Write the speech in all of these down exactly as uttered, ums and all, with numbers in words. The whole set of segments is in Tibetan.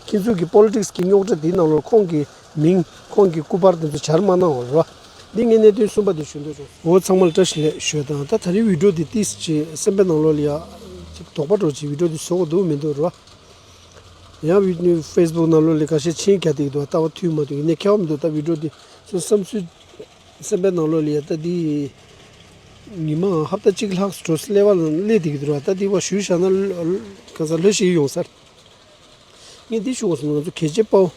ཁྱེད་ཚོ་གི་པོ་ལི་ཊིག་སི་གི་རྙོག་དྲ་དེའི་ནང་ལོགས་ཁོང་གི་མིང་ཁོང་གི་སྐུ་པར་དེ་ཚོ་སྦྱར་མ་གནང་བ་རེད་བ། འདི་ངས་གནད་དོན་གསུམ་པ་དེ་ཞུ་འདོད་བྱུང་། འོ་ཚང་མ་ལ་བཀྲ་ཤིས་བདེ་ལེགས་ཞུ་དང་། ད་ད་རེས་བི་ཌིའོ་འདི་ཏིས་ཅིག་སེམས་པའི་ནང་ལོགས་ལ་ཡ་ཅིག་དོགས་པ་འདྲ་ཅིག་བི་ཌིའོ་འདི་བཟོ་དགོས་འདུག་མི་འདུག་རེད་བ། ཡང་བི་ཕེ་སི་བུག་ནང་ལོགས་ལ་ཁ་ཤས་མཆན་རྒྱག་བསྡད་ཀྱི་འདུག་ལྟ་བ་མཐུན་མ་མཐུན་ཡིན་ནའི་ཁྱད་པར་མི་འདུག་ད་བི་ཌིའོ་འདི་ཚོ་བསམ་ཚུལ་སེམས་པའི་ནང་ལོགས་ལ་ཡ་ད་འདི་ཉི་མ་ཧབ་ཏ་གཅིག་ལྷག་འགྲོ་སླེབས་པ་ལ་སླེབས་བསྡད་ཀྱི་འདུག་ར། ད་འདི་བ་ཞུས་བཞག་ན་ག་ས་ལྷོད་ཤིག་ཡོང་ས་རེད། ངས་འདི་ཞུ་དགོས་སོང་། ང་ཚོ་གལ་ཆེ་དཔའ་བོ་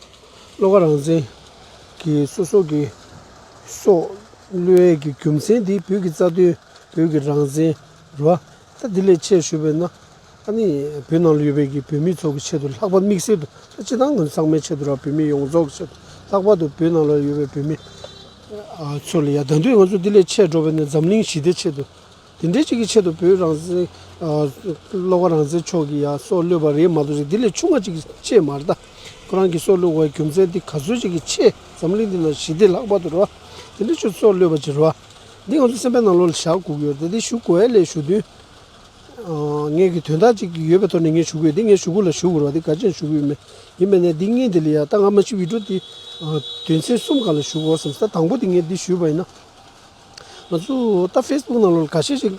བློ་དགའ་རང་བཙན་གྱི་སོ་སོ་གི་སྲོག་བློས་ཡས་ཀྱི་རྒྱུ་མཚན་འདི་བོད་ཀྱི་རྩ་དོན་བོད་ཀྱི་རང་བཙན་རེད་བ། ད་འདི་ལས་ཆེ་ཞུས་པས་ན་ཨ་ནི་བོད་ནང་ལ་ཡོད་པའི་གི་བོད་མི་ཚོ་གི་ཆེད་དུ་ལྷག་པར་དམིགས་བསལ་དུ་ད་སྤྱི་བཏང་ང་ཚོ་ཚང་མའི་ཆེད་དུ་ར་བོད་མི་ཡོངས་རྫོགས་ཀྱི་ཆེད་དུ་ལྷག་པར་དུ་བོད་ནང་ལ་ཡོད་པའི་བོད་མི་ཨ་ཚོ་ལ་ཡ་ད་དུང་ང་ཚོ་འདི་ལས་ཆེ་འགྲོ་བས་ན་འཛམ་གླིང་ཞི་བདེ་ཆེད་དུ། དེ་འདྲའི་ཅིག་གི་ཆེད་དུ་བོད་རང་བཙན་ཨ་བློ་དགའ་རང་བཙན་མཆོག་གིས་ཡ་སྲོག་བློས་པ་རེད་མ་གཏོགས་ཅིག་འདི་ལས་ཆུང་བ་ཅིག་གི་ཆེད་མ་རེད་ད། ཁོ་རང་གིས་སྲོག་བློས་པའི་རྒྱུ་མཚན་འདི་ག་ཚོད་ཅིག་གི་ཆེ་འཛམ་གླིང་འདི་ན་ཞི་བདེ་ལྷག་པར་དུ་རེད་བ། དེ་འདྲའི་ཆེད་སྲོག་བློས་པ་ཅིག་རེད་བ། འདི་ང་ཚོ་སེམས་པའི་ནང་ལོགས་ལ་བཞག་དགོས་ཀྱི་ཡོད་རེད། ད་འདི་ཞུ་དགོས་ཡ་ལས་ཞུ་དུས། ངས་ཀྱི་དོན་དག་ཅིག་ཡོད་པའི་ཐོག་ནས་ངས་ཞུ་དགོས་འདི་ངས་ཞུ་དགོས་ལ་ཞུ་དགོས་རེད་བ། འདི་ག་ཅན་ཞུ་དགོས་མེད་ཡིན་པས་ནས་འདི་ངས་འདི་ལ་ཡ་ད་ང་མ་ཤི་བི་ཌིའོ་འདི་དོན་ཚན་གསུམ་སྒང་ལ་ཞུ་དགོས་བསམ་ས། ད་དང་པོ་འདི་ངས་འདི་ཞུས་པ་ཡིན་ན། ང་ཚོ་ད་ཕེ་སི་བུག་ནང་ལོགས་ལ་ཁ་ཤས་ཤིག་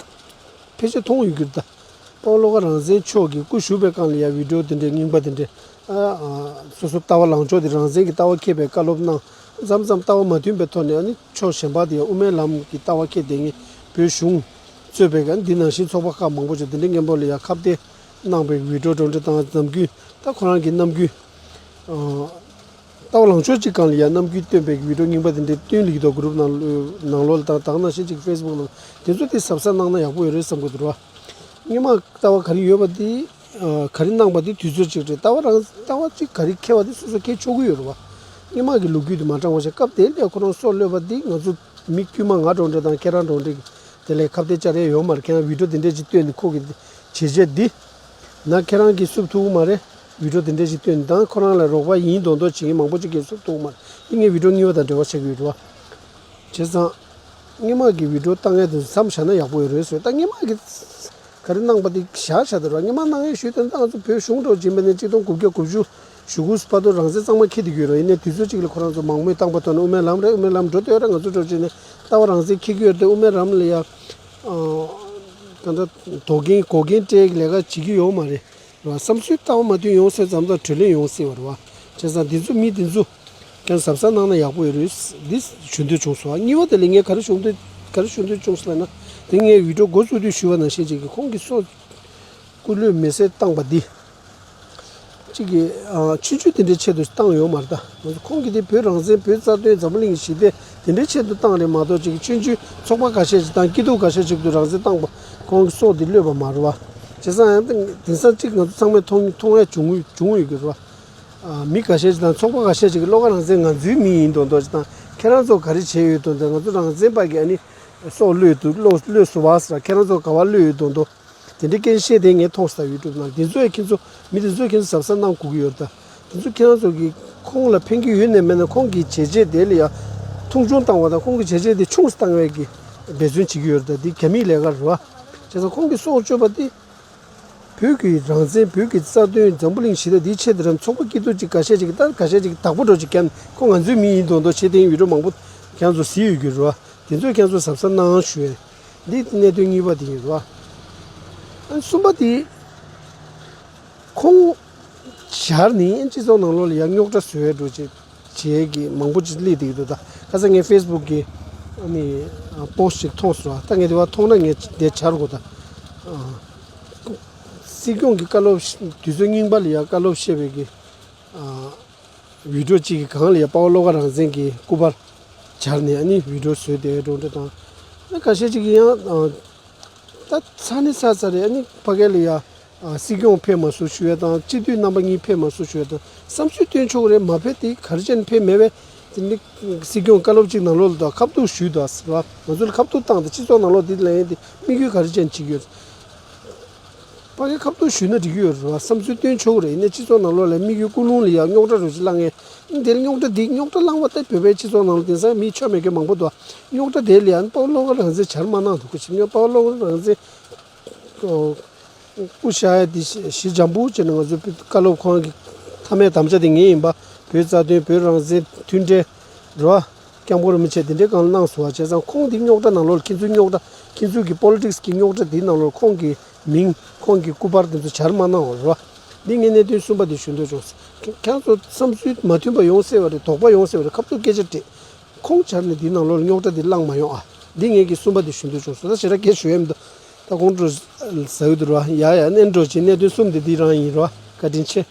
ཕལ་ཆེར་མཐོང་ཡོད་རྒྱུ་རེད་ད། དཔའ་བོ་བློ་དགའ་རང་བཙན་མཆོག་གི་སྐུ་བཞུགས་པའི་སྒང་ལ་ཡ་བི་ཌིའོ་དེ་འདྲའི་རྙིང་པ་དེ་འདྲའི་ཨ་ཨ་སོ་སོ་ལྟ་བ་ལངས་ཕྱོགས་དེ་རང་བཙན་གྱི་ལྟ་བ་འཁྱེར་བའི་བཀའ་སློབ་གནང་མཚམས་མཚམས་ལྟ་བ་མ་མཐུན་པའི་ཐོག་ནས་ཨ་ནི་ཕྱོགས་གཞན་པ་དེ་ཡ་དབུ་མའི་ལམ་གྱི་ལྟ་བ་འཁྱེར་བསྡད་མཁན་བོད་གཞུང་གཙོས་པའི་ཨ་ནི་འདི་ནང་བཞིན་ཚོགས་པ་ཁག་མང་པོ་ཅིག་དེ་འདྲའི་སྙན་པོ་ལ་ཡ་ཁ་གཏད་གནང་བའི་བི་ཌིའོ་འགྲོ་འདྲ་དང་ནམ་རྒྱུན་ད་ཁོ་རང་གི་རྣམ་རྒྱུན་ཨ། ལྟ་བ་ལངས་ཕྱོགས་གཅིག་སྒང་ལ་ཡང་རྣམ་འགྱུར་སྟོན་པའི་བི་ཌིའོ་རྙིང་པ་དེ་འདྲའི་བཏོན་ལེགས་དོ་གུ་རུབ་ནང་ལོ་ནང་ལོགས་ལ་དང་དང་ནང་བཞིན་གཅིག་ཕེ་སི་བུག་ནང་དེ་ཚོ་དེ་གཟབ་གཟབ་གནང་ན་ཡག་པོ་ཡོད་རེད་བསམ་གི་འདུག་ར། སྔོན་མ་ལྟ་བ་ག་རེ་ཡོད་པ་དེ་ག་རེ་གནང་པ་དེ་དུས་ཚོད་གཅིག་རེད། ལྟ་བ་རང་ལྟ་བ་གཅིག་ག་རེ་འཁྱེར་བ་དེ་སོ་སོ་འཁྱེར་ཆོག་གི་ཡོད་རེད་བ། སྔོན་མ་གི་ལོ་རྒྱུས་དེ་མ་དྲང་བ་བྱས་སྐབས་དེ་ལས་ཁོ་རང་སྲོག་བློས་པ་དེ་ང་ཚོ་མི་དཀྱུས་མ་ང་གྲོང་སྡེ་དང་ཁྱེད་རང་གྲོང་སྡེ་གི་དེ་ལས་ཁ་གཏད་བཅར་ཡས་ཡོད་མ་རེད། ཁྱེད་རང་བི་ཌིའོ་དེ་འདྲས་ཅིག་བཏོན་ནས་ཁོ་གི་བྱས་རྗེས་འདི་ན་ཁྱེད་རང་གིས་བསུབ་ཐུབ་ཀྱི་མ་རེད། བི་ཌིའོ་དེ་འདྲས་ཅིག་བཏོན་ནས་དང་ཁོ་རང་ལ་རོགས་པ་ཡིན་མདོག་མདོག་བྱེད་མཁན་མང་པོ་ཅིག་གིས་བསུབ་ཐུབ་ཀྱི་མ་རེད། འདི་ངས་བི་ཌིའོ་གཉིས་པ་དང་འབྲེལ་བ་བྱེད་ཀྱི་ཡོད་རེད་བ། བྱས་ཙང་། སྔོན་མ་གི་བི་ཌིའོ་བཏང་ཡས་དེ་མཚམས་བཞག་ན་ཡག་པོ་ཡོད་རེད་ཟེར། ད་སྔོན་མ་གི་ག་རེ་གནང་པ་དེ་བཞག་བཞག་དེ་རེད་བ། སྔོན་མ་གནང་ཡས་ཞུས་དོན་ད་ང་ཚོ་བོད་གཞུང་འགྲོ་བྱིན་པ་ནས་གཅིག་སྟོང་དགུ་བརྒྱ་དགུ་བཅུ་གཞུག་གུ་བར་དུ་རང་བཙན་གཙང་མ་འཁྱེར་བསྡད་ཀྱི་ཡོད་རེད། ཡིན་ནའི་དུས་ཚོད་གཅིག་ལ་ཁོ་རང་ཚོ་མང་མོས་བཏང་པ་ཐོག་ནས་དབུ་མའི་ལམ་རེད། དབུ་མའི་ལམ་འགྲོ་བསྡད་ཡོད་རེད། ང་ཚོ་འགྲོ་བྱས་ནས་ལྟ་བ་རང་བཙན་འཁྱེར་གྱི་ཡོད་རེད་དེ། དབུ་མའི་ལམ་ལ་ཡ་ད་ལྟ་དོ་འགེངས་འགོག་རྐྱེན་སྤྲད་ཀྱི་ལས་ཀ་བྱེད་ཀྱི་ཡོད་མ་རེད། རེད་བ། བསམ་ཚུལ་ལྟ་བ་མ་མཐུན་ཡོང་སྲིད་ཙམ་དང་གྲོས་གླེང་ཡོང་སྲིད་པ་རེད་བ། བྱས་ཙང་འདི་ཚོ་མི་འདི་ཚོ་ཀྱང་གཟབ་གཟབ་གནང་ན་ཡག་པོ་ཡོད་རེད། འདི་ཞུ་འདོད་བྱུང་སོང་། གཉིས་པ་དེ་ལ་ངས་ག་རེ་ཞུ་འདོད་ག་རེ་ཞུ་འདོད་བྱུང་སོང་ལབ་ན། དེ་ངས་བི་ཌིའོ་འགོ་བཙུགས་དུས་ཞུས་པ་ནང་བཞིན་ཅིག་གི་ཁོང་གིས་སྲོག་སྐུ་བློས་མེ་སྲེག་བཏང་པ་འདི་གཅིག་གི་ཨ་ཆོས་བརྒྱུད་དེ་འདྲའི་ཆེད་དུ་བཏང་ཡོད་མ་རེད་ད། ང་ཚོ་ཁོང་གིས་དེ་བོད་རང་བཙན་བོད་རྩ་དོན་འཛམ་བུ་གླིང་གི་ཞི་བདེ་དེ་འདྲའི་ཆེད་དུ་བཏང་རེད་མ་གཏོགས་ཅིག་གི་ཆོས་བརྒྱུད་ཚོགས་པ་ཁ་ཤས་ཅིག་དང་སྐྱིད་སྡུག་ཁ་ཤས་ཅིག་ཏུ་རང་བཙན་བཏང་པ་ཁོང་གི་སྲོག་འདི་བློས་པ་མ་རེད་བ། བྱས་ཙང་ཡང་དེང་སང་གཅིག་ང་ཚོ་ཚང་མས་མཐོང་མཐོང་ཡ་བྱུང་བྱུང་ཡོད་ཀྱི་རེད་བ། ཨ་མི་ཁ་ཤས་ཅིག་དང་ཚོགས་པ་ཁ་ཤས་ཅིག་གིས་བློ་དགའ་རང་བཙན་ང་ཚོའི་མི་ཡིན་མདོག་མདོག་ཅིག་དང་ཁྱེད་རང་ཚོ་ག་རེ་བྱས་ཡོད་མདོག་མདོག་ང་ཚོ་རང་བཙན་པ་གིས་ཨ་ནི་སྲོག་བློས་འདུག་བློ་བློས་སུ་བ་ཟེར་ཁྱེད་རང་ཚོ་ག་བ་བློས་ཡོད་མདོག་མདོག་དེ་འདྲའི་སྐད་ཆ་བཤད་དེ་ངས་མཐོང་སོང་ད་ཡུ་ཊུབ་ནང་དེ་ཚོས་ཁྱེད་ཚོ་མི་དེ་ཚོས་ཁྱེད་ཚོ་གཟབ་གཟབ་གནང་དགོས་ཀྱི་ཡོད་རེད་ད། དེ་ཚོ་ཁྱེད་རང་ཚོ་གིས་ཁོང་ལ་ཕན་གྱི་ཡོད་ནས་མེད་ན་ཁོང་གི་བྱས་རྗེས་དེ་ལ་ཡ་མཐོང་ཆུང་བཏང་བ་དང་ཁོང་གི་བྱས་རྗེས་དེ་ཆུང་སུ་བཏང་བའི་གི་འབད་བརྩོན་བྱེད་ཀྱི་ཡོད་རེད་ད། འདི་རྒྱ་མིའི་ལས་ཀ་རེད་བ། བྱས་ཙང་ཁོང་གིས་སྲོག་གཅོད་པ་དེ། བོད་ཀྱི་རང་བཙན་བོད་ཀྱི་རྩ་དོན་འཛམ་བུ་གླིང་ཞི་བདེ་འདིའི་ཆེད་དུ་རང་ཚོགས་པ་སྐྱིད་སྡུག་ཅིག་འགའ་ཤས་ཅིག་གིས་ད་འགའ་ཤས་ཅིག་གིས་བདག་པོ་འདྲ་ཅིག་བརྒྱབ་ནས་ཁོ་ང་ཚོའི་མི་ཡིན་མདོག་མདོག་བྱེད་དེ་ཡིན་བི་ཌིའོ་མང་པོ་ཁྱེད་ཚོ་གཟིགས་ཡོད་ཀྱི་རེད་བ། དེ་ཚོས་ཁྱེད་ཚོ་གཟབ་གཟབ་གནང་ཞུ་ཡས། འདི་གནད་དོན་གཉིས་པ་དེ་ཡིན་རེད་བ། ཨ་གསུམ་པ་དེ། ཁོང་ཞར་ནས་སྤྱི་ཚོགས་ནང་ལོགས་ལ་ཡང་རྙོག་དྲ་བཟོ་ཡས་འགྲོ་བྱེད་བྱེད་ཀྱི་མང་པོ་ཅིག་སླེབས་བསྡད་ཀྱི་འདུག་ད་ཁ་སང་ངས་ཕེ་སི་བུག་གི་ཨ་ནི་པོ་སི་ཊི་ཅིག་མཐོང་སོང་ད། ངས་དེ་བ་མཐོང་ན་ངས་དེ་བྱ་དགོས་ད། སྲིད་སྐྱོང་གི་བཀའ་སློབ་དུས་ཚོད་རྙིང་པ་ལ་ཡང་བཀའ་སློབ་བཤད་པའི་གི་བི་ཌིའོ་གཅིག་གི་སྒང་ལ་ཡང་དཔའ་བོ་བློ་དགའ་རང་བཙན་གྱི་སྐུ་པར་སྦྱར་ནས་ཨ་ནི་བི་ཌིའོ་བཟོས་ཏེ་འགྲོ་འདྲ་དང་། ཨ་ཁ་ཤས་ཅིག་གིས་ཡང་ད་ཚ་ནི་ཚ་ཚ་རེད། ཨ་ནི་ཕ་གི་ལ་ཡ་ཨ་སྲིད་སྐྱོང་ཕེབས་མ་སོང་ཞུ་ཡ་དང་སྤྱི་འཐུས་རྣམ་པ་གཉིས་ཕེབས་མ་སོང་ཞུ་ཡ་དང་བསམ་ཚུལ་བཏོན་ཆོག་གི་རེད། མ་ཕེབས་དེ་ག་རེ་བྱས་ནས་ཕེབས་མེད་པས། དེ་ནི་སྲིད་སྐྱོང་བཀའ་སློབ་ཅིག་ནང་ལོགས་ལ་དང་ཁ་ཐུག་ཞུས་དང་ཟེར་བ། ང་ཚོ་ལ་ཁ་ཐུག་བཏང་སྟེ་སྤྱི་ཚོགས་ནང་ལོགས་འདི་ལ་ཡིན་ཏེ་དམིགས་ཡུལ་ག་རེ་ཅན་ཅིག་ཡོད། ཕ་གི་ཁ་ཐུག་ཞུས་ན་འགྲིག་གི་ཡོད་རེད་བ། བསམ་ཚུལ་བཏོན་ཆོག་གི་རེད། ཡིན་ནའི་སྤྱི་ཚོགས་ནང་ལོགས་ལ་དམིགས་ཡུལ་ཀུན་སློང་ལ་ཡང་རྙོག་དྲ་རུ་ཅིག་བསླངས་ངེས། འདིར་རྙོག་དྲ་འདི་རྙོག་དྲ་བསླངས་པ་ལྟ་བོད་པའི་སྤྱི་ཚོགས་ནང་ལ་དེང་སང་མི་ཆོ་མེད་མཁན་མང་པོ་འདུག་རྙོག་དྲ་དེ་ལ་ཡང་དཔའ་བོ་བློ་དགའ་རང་བཙན་བྱར་མ་གནང་འདུག་གོ་ཞིག་དཔའ་བོ་བློ་དགའ་རང་བཙན་སྐུ་བཞག་ཡ་དེ་ཞི་ཞི་འཇམ་པོ་བྱས་ནས་ང་ཚོ་བཀའ་སློབ་ཁོང་གི་ མཐའ་མའི་དམ་བཅའ་དེ་ངའི་ཡིན་པ། བོད་རྩ་དོན། བོད་རང་བཙན། མཐུན་འབྲེལ། རེད་བ། སྐྱབས་མགོན་རིན་པོ་ཆེ་དེ་འདྲའི་སྒང་ལ་གནང་སོང་བ། བྱས་ཙང་ཁོང་འདི་རྙོག་དྲ་ནང་ལོགས་ལ་ཁྱེད་ཚོའི་རྙོག་དྲ། ཁྱེད་ཚོའི་གི་པོ་ལི་ཊིག་སི་གི་རྙོག་དྲ་དེའི་ནང་ལོགས་ལ་ཁོང་གི་མིང་། ཁོང་གི་སྐུ་པར་དེ་ཚོ་སྦྱར་མ་གནང་བ་རེད་བ། འདི་ངས་གནད་དོན་གསུམ་པ་དེ་ཞུ་འདོད་བྱུང་། ཁྱེད་ཁྱེད་ཚོ་བསམ་ཚུལ་མ་མཐུན་པ་ཡོང་སྲིད་པ་རེད། དོགས་པ་ཡོང་སྲིད་པ་རེད། ཁ་ཐུག་སྐད་ཆ་དྲིས། ཁོང་སྦྱར་ནས་དེའི་ནང་ལོགས་ལ་རྙོག་དྲ་དེ་བསླངས་མ་ཡོང་ཨ། འདི་ངས་གི་གསུམ་པ་དེ་ཞུ་འདོད་བྱུང་སོང་། ད་ཞེ་དྲག་སྐད་ཞུ་ཡ་མི་འདུག་ད་ཁོང་ཁྲོ་ཟ་གི་འདུག་རེད་བ། ཡ་ཡ། ཨེ་འགྲོ་བྱེད། གནད་དོན་གསུམ་དེ་འདི་རང་ཡིན་རེད་བ། བཀའ་དྲིན་ཆེ།